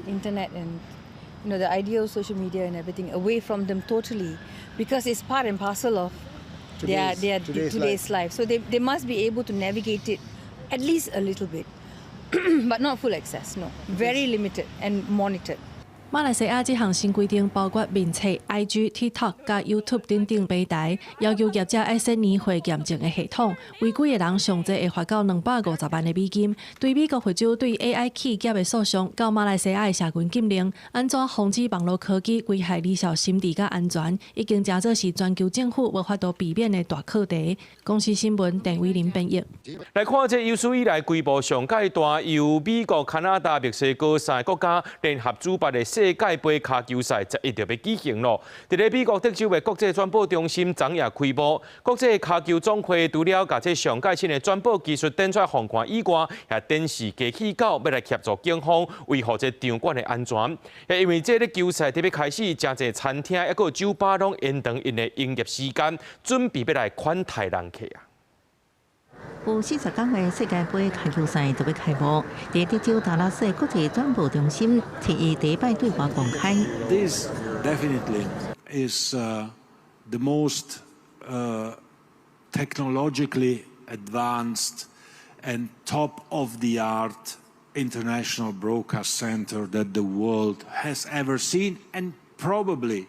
internet and the idea of social media and everything away from them totally, because it's part and parcel of their today's life. So they must be able to navigate it at least a little bit, but not full access, no. Very limited and monitored. 馬來西亞這項新規定包括面冊、IG、TikTok 佮 YouTube 等等平台，要求業者愛設年歲驗證的系統，違規的人上濟會罰到250萬的美金。對美國佛州對 AI 企業的訴訟，到馬來西亞的社群禁令，按怎防止網路科技危害兒少心智佮安全，已經成做是全球政府無法度避免的大課題。公視新聞鄧偉林編譯。來看這有史以來規模上蓋大，由美國、加拿大、墨西哥三个國家聯合主辦的世界盃跤球賽，11就欲舉行囉。佇咧美國德州的國際轉播中心，昨夜開幕。國際跤球總會除了共這上蓋新的轉播技術展出予看以外，也展示機器狗欲來協助警方維護這場館的安全。因為這个球賽特別開始，誠濟餐廳抑閣酒吧攏延長𪜶的營業時間，準備欲來款待人客啊。有40天的世界盃跤球賽就欲開幕，佇德州達拉斯國際轉播中心，七一第一擺對外公開。 This definitely is the most technologically advanced and top of the art international broadcast center that the world has ever seen and probably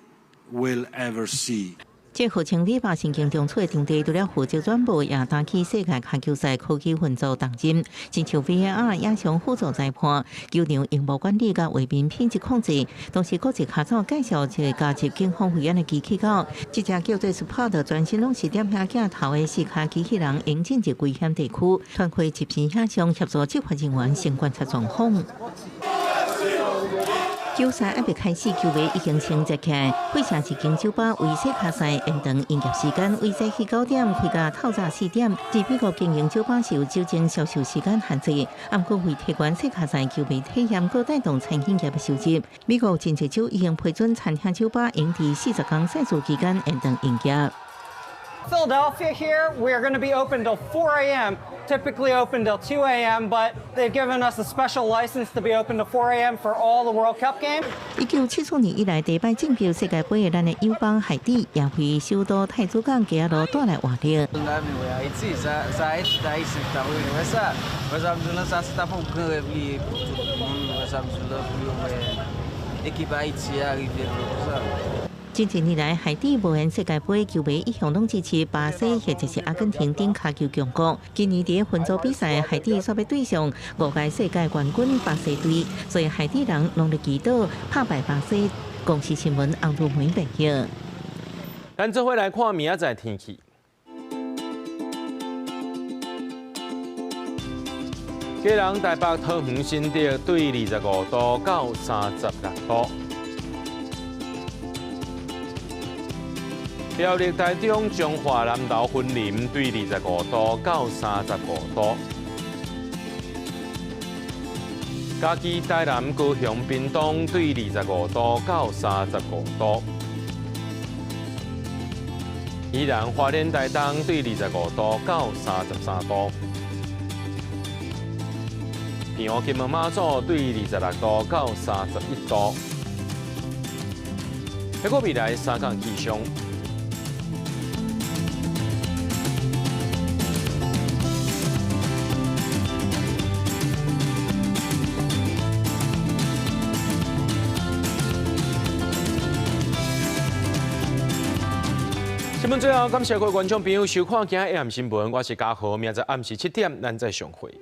will ever see. 這號稱禮拜神經中枢的場地，除了負責轉播，也擔起世界跤球賽科技運作重任，親像 VAR 影像輔助裁判、球場螢幕管理佮畫面品質控制，同時國際跤手介紹這個加入警方會員的機器狗，這隻叫做 Spot，全身攏是踮遐鏡頭的四跤機器人，用進入危險地區，團開實時影像協助執法人員先觀察狀況。球賽猶未開始，球迷已經先熱起來。費城一間酒吧為世跤賽延長營業時間，為早起9點開到透早4點。佇美國經營酒吧是有酒精銷售時間限制，毋過為提懸世跤賽球迷體驗，閣帶動餐飲業的收入，美國真濟州已經批准餐廳酒吧用佇40天賽事期間延長營業。 Philadelphia here, we are going to be open till 4 a.m. Typically open till 2 a.m., but they've given us a special license to be open to 4 a.m. for all the World Cup games. 1974年以來，第一擺進入世界盃的咱的友邦海地，也為首都太子港街仔路帶來活力。近幾年來，海地無緣世界盃，球迷一向攏支持巴西或者是阿根廷等跤球強國。今年佇分組比賽，海地煞欲對上五屆世界冠軍巴西隊，所以海地人攏咧祈禱拍敗巴西。公視新聞洪如梅編譯。咱做伙來看明仔載天氣。基隆、台北、桃園、新竹對25度到36度。苗栗、台中、彰化、南投、雲林對25度到35度。嘉義、台南、高雄、屏東對25度到35度。宜蘭、花蓮、台東對25度到33度。屏東、金門、馬祖對26度到31度。這個未來三天氣象。新聞最後，感謝各位觀眾朋友收看今日 AM 新聞，我是嘉豪，明仔載暗時7點，咱再相會。